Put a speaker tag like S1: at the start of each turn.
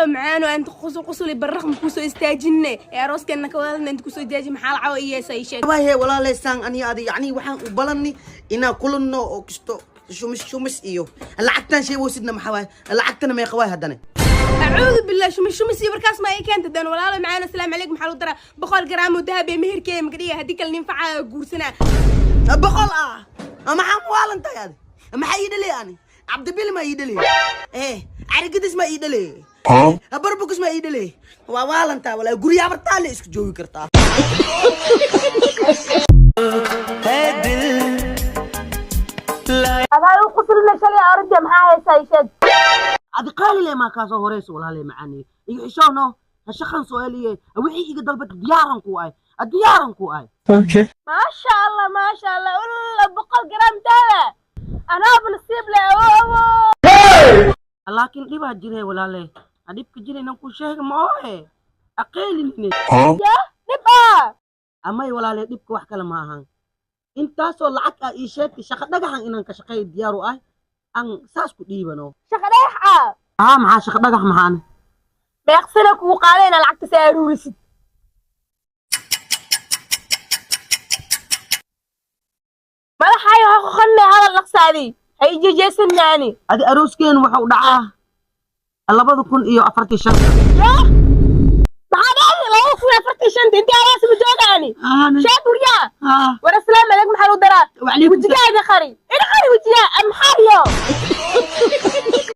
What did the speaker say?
S1: Macaano, inta qusul qusuli barraq ma kusoo istaajinne ee arooskeenna ka wadalna inta kusoo istaaji. Maxaa lacawa iyeesa ii sheeg.
S2: Waaye walaalay, saan ani adi yacni waxaan u balanni inaan kulanno oo kisto shumis shumis iyo lacagtan sheegaysidna. Maxaa waaye lacagtana? Meeqa waay haddana?
S1: Acuudu billah, shumis shumis iyo warkaas ma ay keenta dan. Walaalo macaano, asalaamu calaykum. Maxaa lagu daraa? 100 garaam oo dahab ee meherkeeda makadhiga, haddii kale nin facaa guursanaa.
S2: 100 ah? Maxaa muwaalan tahay adi? Maxaa ii dhalay ani? Cabdibili ma ii dhalay? Carigadis ma ii dhalay? Barbukus ma ii dhalay? Waa waalantaa walaa. Gurya abartaa le isku joogi kartaa.
S1: Adaa u quslina shalay arinta, maxaa haysaa ii sheeg.
S2: Adi qaali maa kaasoo horeysa. Walaalay macaani, iga xishoono, shaqan soo heliye. Wixii iga dalbad diyaaran ku ahay, diyaaran ku ahay.
S1: Maasha Allah, maasha Allah. Ulla, 100 garaam dahaba, anaaba nasiib leh. Awo awo.
S2: Laakiin dhibaa jire walaale. Dhibka jira inan ku sheega ma ohe aqeelinine.
S1: Ya dhib ah?
S2: Amay walaale, dhibka wax kale ma ahan. Intaasoo lacag ah ii sheegtay, shaqa dhagaxan inaan ka shaqeeyo diyaaru ah, aan saas ku dhiibano.
S1: Shaqa dhagax ah?
S2: Haa, maxaa shaqa dhagax maxaan?
S1: Meeqsana kugu qaaday inaa lacagta si aruurisid? Madaxaayo ha qoqonne, hadal dhaqsaadi, ha ii jejeesanaani.
S2: Adi arooskeen wuxuu dhacaa 2045.
S1: Ya maxaa dhacday? 2045 intii aroos ma joogaani? Sheeg guryaa. War asalaamu calaykum. Maxaa lagu daraa?
S2: Wacalaykum.
S1: Wejigaaga qari, ina qari wejigaa maxaa iyo